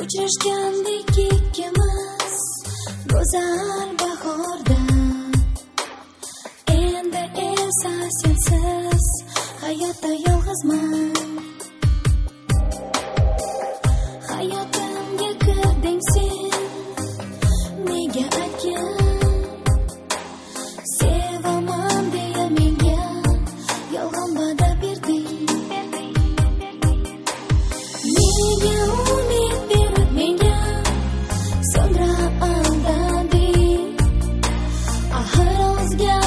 Uchrashgandek ikkimiz go'zal bahorda. Endi esa sensiz hayotda yolg'izman. Hayotimga kirding sen, nega aytgin? Sevaman deya menga yolg'on va'da berding. Nega umid berib menga so'ngra aldading? Axir o'zga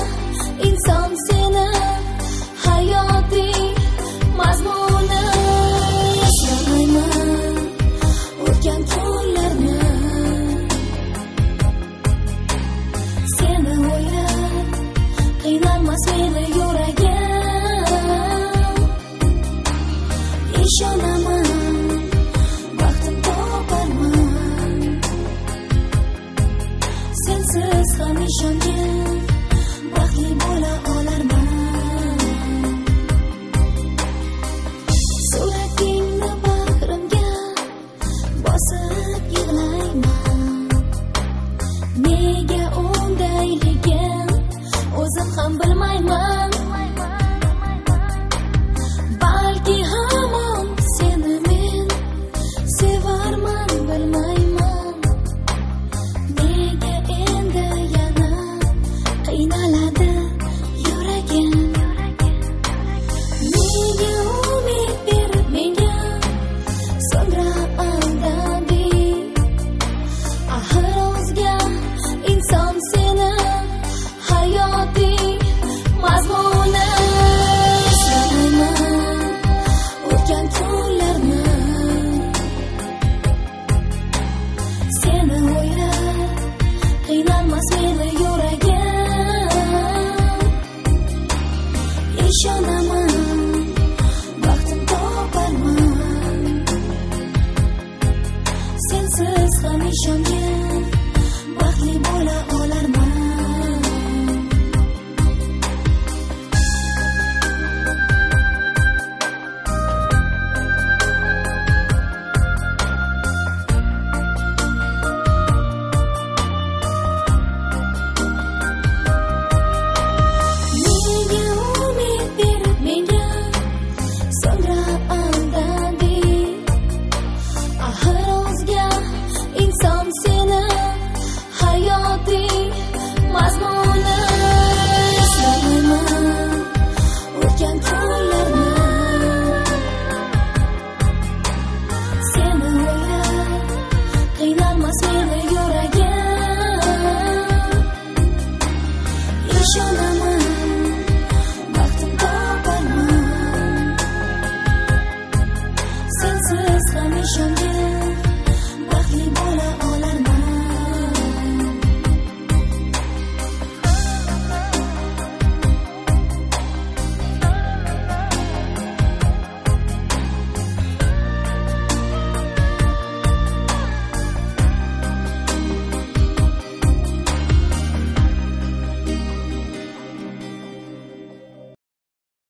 inson seni hayoting mazmuni. Eslamayman o'tgan kunlarni, seni o'ylab qiynalmas meni yuragim. Ishonaman baxtim toparman, sensiz ham ishongin baxtli bo'la olarman. Suratingni bag'rimga bosib yig'layman. Nega undayligin o'zim ham bilmayman. Balki hamon seni men sevarman, bilmayman. Nega endi yana qiynaladi yuragim? Nega umid berib menga so'ngra aldading? Axir o'zga inson seni hayoting mazmuni. Eslamayman o'tgan kunlarni, seni o'ylab qiynalmas meni yuragim. Ishonaman baxtim toparman, sensiz ham ishongin baxtli bo'la olarman. Nega umid berib menga so'ngra aldading? Axir o'zga inson seni hayoting mazmuni. Eslamayman o'tgan kunlarni, seni o'ylab qiynalmas meni yuragim. Ishonaman baxtim toparman, sensiz ham ishongin.